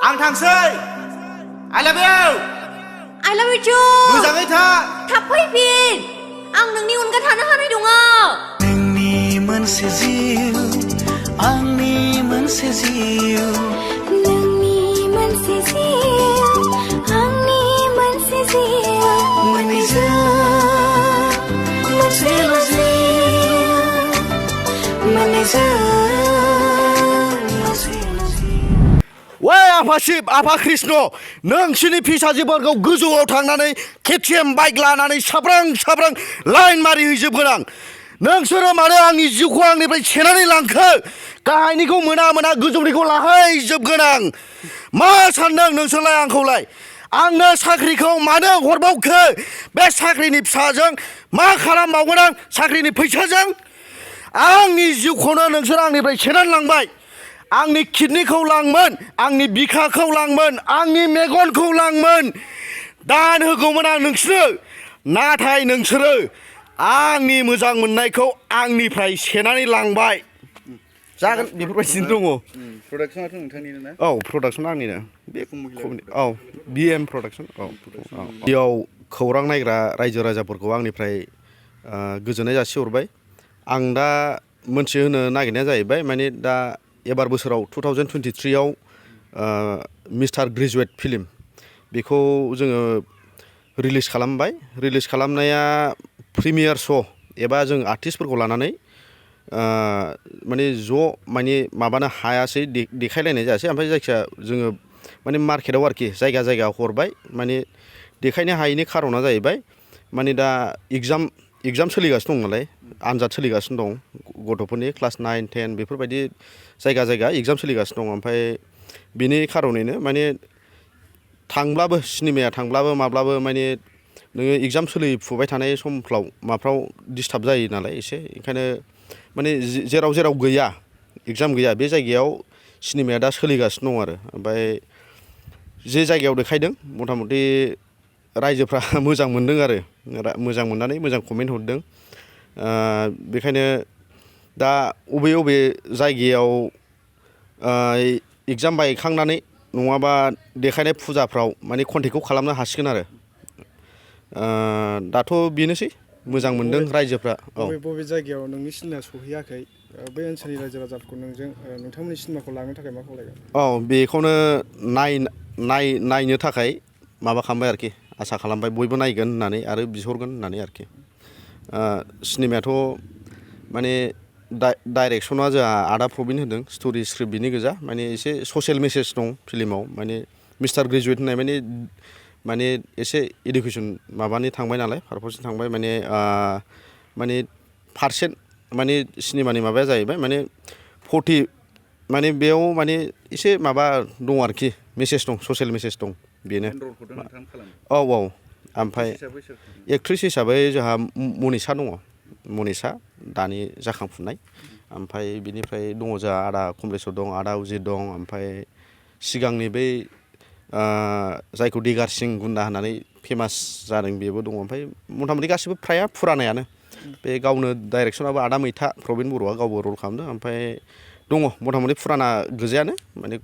आं थांसै I love you I love you too मोजाङै था थाब फैफिन आं नोंनि अनगा थानो हानाय नङा नोंनि मोनसे जिउ आंनि मोनसे जिउ नोंनि मोनसे जिउ आंनि मोनसे जिउ मोननैजों मोनसेल' जिउ मोननैजों Why Apa Ship, Apa Krishna, नोंसिनि फिसाजोफोरखौ गोजौआव थांनानै KTM बाइक लानानै साब्रां लाइन मारि हैजोबगोन आं नोंसोरो मानो आंनि जिउखौ आंनिफ्राय सेनानै लांखो गाहायनिखौ मोना गोजौनिखौ लाहैजोबगोन आं मा सानदों नोंसोरलाय आंखौलाय आंनो साख्रिखौ मानो हरबावखो बे साख्रिनि फिसाजों मा खालामबावगोन आं साख्रिनि फैसाजों आंनि जिउखौनो नोंसोर आंनिफ्राय सेनानै लांबाय आंनि किडनिखौ लांमोन आंनि बिखाखौ लांमोन आंनि मेगनखौ लांमोन दान होगौमोन आं नोंसोरनो नाथाय नोंसोरो आंनि मोजां मोननायखौ आंनिफ्राय सेनानै लांबाय जागोन बेफोरबायदिनो दङ प्रडाक्शनाथ' नोंथांनिनो ना औ प्रडाक्शना आंनिनो बे औ बिएम प्रडाक्शन औ बेयाव खौरां नायग्रा रायजो राजाफोरखौ आंनिफ्राय गोजोननाय जासिहरबाय आं दा मोनथिहोनो नागिरनाया जाहैबाय माने दा एबार बोसोराव 2023 आव मिस्टार ग्रेजुवेट फिल्म बेखौ जोङो रिलिज खालामबाय रिलिज खालामनाया प्रिमियार श' एबा जों आर्टिस्टफोरखौ लानानै माने ज' माने माबानो हायासै देखायलायनाय जायासै ओमफ्राय जायखिया जोङो माने मार्केटाव आरोखि जायगा हरबाय माने देखायनो हायैनि खारना जाहैबाय माने दा एगजाम सोलिगासिनो दं नालाय आनजाद सोलिगासिनो दं गथ'फोरनि क्लास 9, 10 बेफोरबायदि जायगा एगजाम सोलिगासिनो दं ओमफ्राय बिनि खारनैनो माने थांब्लाबो सिनेमाया थांब्लाबो माब्लाबो माने नोङो एगजाम सोलिफुबाय थानाय समफ्राव माफ्राव डिस्टार्ब जायो नालाय एसे ओंखायनो माने जेराव गैया एगजाम गैया बे जायगायाव सिनेमाया दा सोलिगासिनो दं आरो ओमफ्राय जे जायगायाव देखायदों मथा मथि रायजोफ्रा मोजां मोनदों आरो मोजां मोननानै मोजां कमेन्ट हरदों बेखायनो दा अबे जायगायाव एगजाम बायखांनानै नङाबा देखायनाय फुजाफ्राव माने कन्टेक्टखौ खालामनो हासिगोन आरो दाथ' बेनोसै मोजां मोनदों रायजोफ्रा बबे जायगायाव नोंनि सिनेमाया सहैयाखै बे ओनसोलनि रायजो राजाफोरखौ नोंथांमोननि सिनेमाखौ लांनो थाखाय मा खावलायगोन औ बेखौनो नायनो थाखाय माबा खालामबाय आरोखि आसा खालामबाय बयबो नायगोन होननानै आरो बिहरगोन होननानै आरोखि सिनेमायाथ' माने डाइरेक्सना जोंहा आदा प्रबिन होदों स्ट'रि स्क्रिप्ट बिनि गोजा माने एसे ससियेल मेसेज दं फिल्माव माने मिस्टार ग्रेजुवेट होननाय माने एसे इडुकेसन माबानि थांबाय नालाय पारपसनि थांबाय माने पारसेन्ट माने सिनेमानि माबाया जाहैबाय माने 40 माने बेयाव माने एसे माबा दं आरोखि मेसेज दं ससियेल मेसेज दं बेनो औ ओमफ्राय एक्ट्रिस हिसाबै जोंहा मनिषा दङ मनिषा दानि जाखांफुनाय ओमफ्राय बिनिफ्राय दङ जोंहा आदा कमलेस्वर दं आदा उजित दं ओमफ्राय सिगांनि बै जायखौ दिगार सिं गुन्दा होननानै फेमास जादों बेबो दङ ओमफ्राय मथा मथि गासिबो फ्राया फुरानायानो बे गावनो डाइरेक्सनाबो आदा मैथा प्रबिन बर'आ गावबो रल खालामदों ओमफ्राय दङ मथा मथि फुराना गोजायानो माने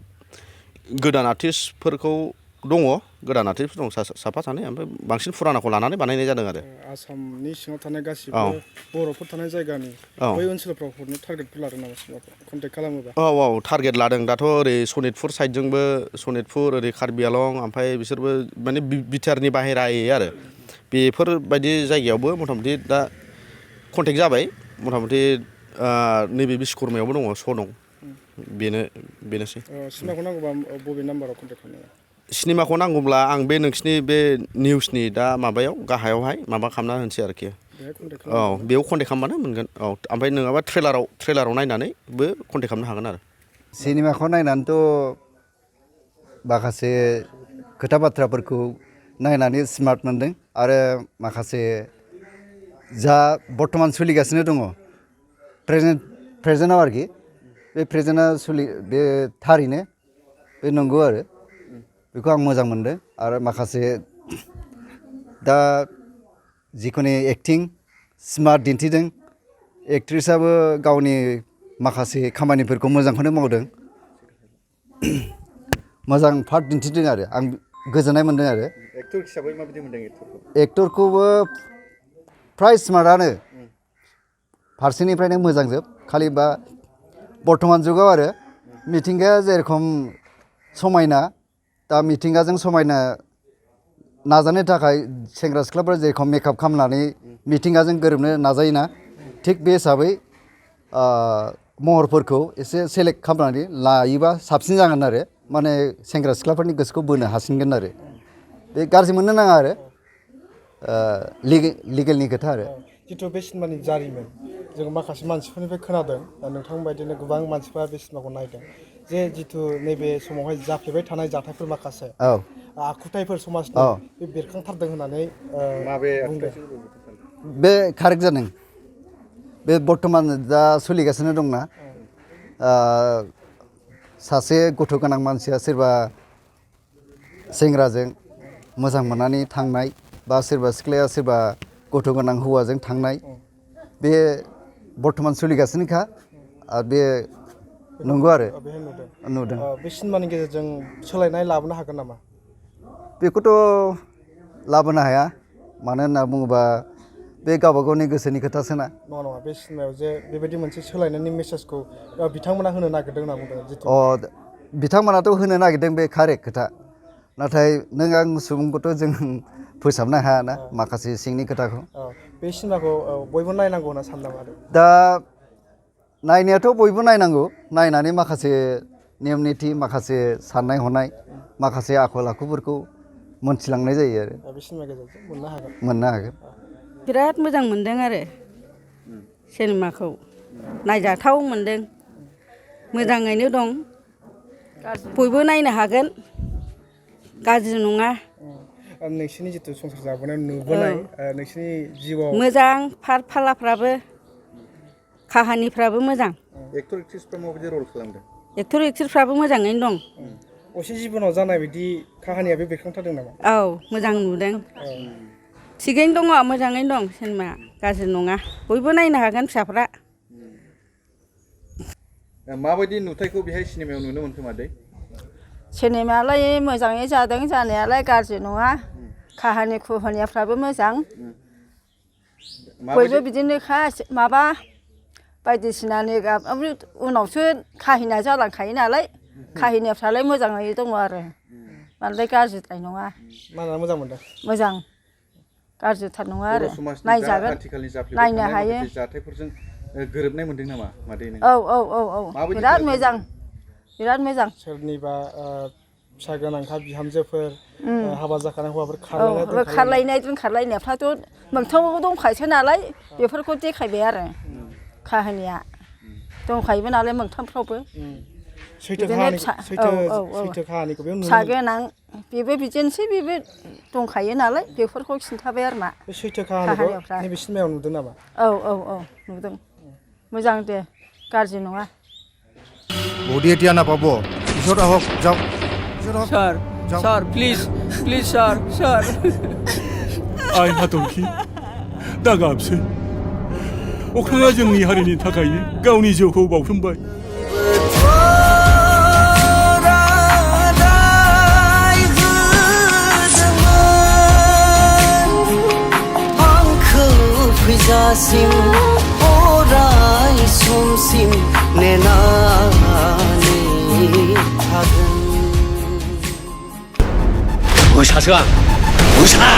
गोदान आर्टिस्टफोरखौ दङ गोदान आर्टिस्टफोर दं साफा सानै ओमफ्राय बांसिन फुरानाखौ लानानै बानायनाय जादों आरो आसामनि सिङाव थानाय गासिबो बर'फोर थानाय जायगानि बै ओनसोलफ्राव हरनो टारगेटफोर लादों नामा सिनेमाखौ कन्टेक्ट खालामोबा औ टारगेट लादों दाथ' ओरै सनितपुर साइडजोंबो सनितपुर ओरै कार्बि आलं ओमफ्राय बिसोरबो माने बिटिआरनि बाहेरायै आरो बेफोरबायदि जायगायावबो मथा मथि दा कन्टेक्ट जाबाय मथा मथि नैबे बिश्वकर्मायावबो दङ श' दं बेनोसै सिनेमाखौ नांगौबा बबे नाम्बाराव कन्टेक्ट खालामनांगौ सिनेमाखौ नांगौब्ला आं बे नोंसिनि बे निउसनि दा माबायाव गाहायावहाय माबा खालामना होनोसै आरोखि औ बेयाव कन्टेक्ट खालामबानो मोनगोन औ ओमफ्राय नङाबा ट्रेलाराव नायनानैबो कन्टेक्ट खालामनो हागोन आरो सिनेमाखौ नायनानैथ' माखासे खोथा बाथ्राफोरखौ नायनानै स्मार्ट मोनदों आरो माखासे जा बर्तमान सोलिगासिनो दङ प्रेजेन्टआव आरोखि बे प्रेजेन्टआ बे थारैनो बे नंगौ आरो बेखौ आं मोजां मोनदों आरो माखासे दा जिखुनु एक्टिं स्मार्ट दिन्थिदों एक्ट्रिसआबो गावनि माखासे खामानिफोरखौ मोजांखौनो मावदों मोजां पार्ट दिन्थिदों आरो आं गोजोननाय मोन्दों आरो एक्टर हिसाबै माबायदि मोनदों एक्टरखौ एक्टरखौबो फ्राय स्मार्टआनो फारसेनिफ्रायनो मोजांजोब खालि बा बर्थमान जुगाव आरो मिथिंगाया जेरखम समायना दा मिथिंगाजों समायना नाजानो थाखाय सेंग्रा सिख्लाफोरा जेरखम मेकआप खालामनानै मिथिंगाजों गोरोबनो नाजायोना थिग बे हिसाबै महरफोरखौ एसे सेलेक्ट खालामनानै लायोबा साबसिन जागोन आरो माने सेंग्रा सिख्लाफोरनि गोसोखौ बोनो हासिनगोन आरो बे गाज्रि मोननो नाङा आरो लिगेलनि खोथा आरो जिथु बे सिनेमानि जारिमिन जों माखासे मानसिफोरनिफ्राय खोनादों नोंथां बायदिनो गोबां मानसिफ्रा बे सिनेमाखौ नायदों जे जिथु नैबे समावहाय जाफ्लेबाय थानाय जाथायफोर माखासे आखुथायफोर समाजनि बे बेरखांथारदों होननानै बुंदों बे कारेक्ट जादों बे बर्थमान दा सोलिगासिनो दंना सासे गथ' गोनां मानसिया सोरबा सेंग्राजों मोजां मोननानै थांनाय बा सोरबा सिख्लाया सोरबा गथ' गोनां हौवाजों थांनाय बे बर्थमान सोलिगासिनोखा आरो बे नंगौ आरो नुदों बे सिनेमानि गेजेरजों सोलायनाय लाबोनो हागोन नामा बेखौथ' लाबोनो हाया मानो होनना बुङोबा बे गावबा गावनि गोसोनि खोथासोना नङा नङा बे सिनेमायाव जे बेबायदि मोनसे सोलायनायनि मेसेजखौ बिथांमोना होनो नागिरदों होनना बुंदों जिथु बिथांमोनाथ' होनो नागिरदों बे कारेक्ट खोथा नाथाय नों आं सुबुंखौथ' जों फोसाबनो हायाना माखासे सिंनि खोथाखौ बे सिनेमाखौ बयबो नायनांगौ होनना सानो नामा दा नायनायाथ' बयबो नायनांगौ नायनानै माखासे नियम निथि माखासे साननाय हनाय माखासे आखल आखुफोरखौ मोनथिलांनाय जायो आरो बे सिनेमा गेजेरजों मोननो हागोन बिराद मोजां मोनदों आरो सिनेमाखौ नायजाथाव मोनदों मोजाङैनो दं बयबो नायनो हागोन गाज्रि नङा नोंसिनि जिथु संसार जाबोनाय नुबोनाय नोंसिनि जिउआव मोजां पार्ट फालाफ्राबो काहानिफ्राबो मोजां एक्टर एक्ट्रिसफ्रा माबायदि रल खालामदों एक्टर एक्ट्रिसफ्राबो मोजाङैनो दं असे जिबनाव जानाय बायदि काहानिया बे बेरखांथारदों नामा औ मोजां नुदों थिगैनो दङ मोजाङैनो दं सिनेमाया गाज्रि नङा बयबो नायनो हागोन फिसाफ्रा माबायदि नुथायखौ बेहाय सिनेमायाव नुनो मोनखो मादै सिनेमायालाय मोजाङै जादों जानायालाय गाज्रि नङा काहानि कुहानिफ्राबो मोजां बयबो बिदिनोखा माबा बायदिसिनानि उनावसो काहिनिया जालांखायो नालाय काहिनिफ्रालाय मोजाङै दङ आरो बांद्राय गाज्रिद्राय नङा माना मोजां मोनदों मोजां गाज्रिथार नङा आरो नायजागोन नायनो हायो जाथायफोरजों गोरोबनाय मोनदों नामा मादै नों औ बिराद मोजां बिराद मोजां सोरनिबा फिसा गोनांखा बिहामजोफोर हाबा जाखानाय हौवाफोर खारलायनाय दोनखारलायनायफ्राथ' मोगथाङाव दंखायोसो नालाय बेफोरखौ देखायबाय आरो काहानिया दंखायोबो नालाय मोगथांफ्रावबो फिसा गोनां बेबो बिदिनोसै बेबो दंखायो नालाय बेफोरखौ खिन्थाबाय आरो मा सैथो काहानिफ्रा नैबे सिनेमायाव नुदों नामा औ नुदों मोजां दे गाज्रि नङा বডি এতিয়া নাপাব পিছত আহক যাওক sir sir please please sir sir आइ हाथरखि दा गाबसै अख्राङा जोंनि हारिनि थाखाय गावनि जिउखौ बाउसोमबाय फैजासिम अराय समसिम नेनानै थागोन मोसासो आं मोसा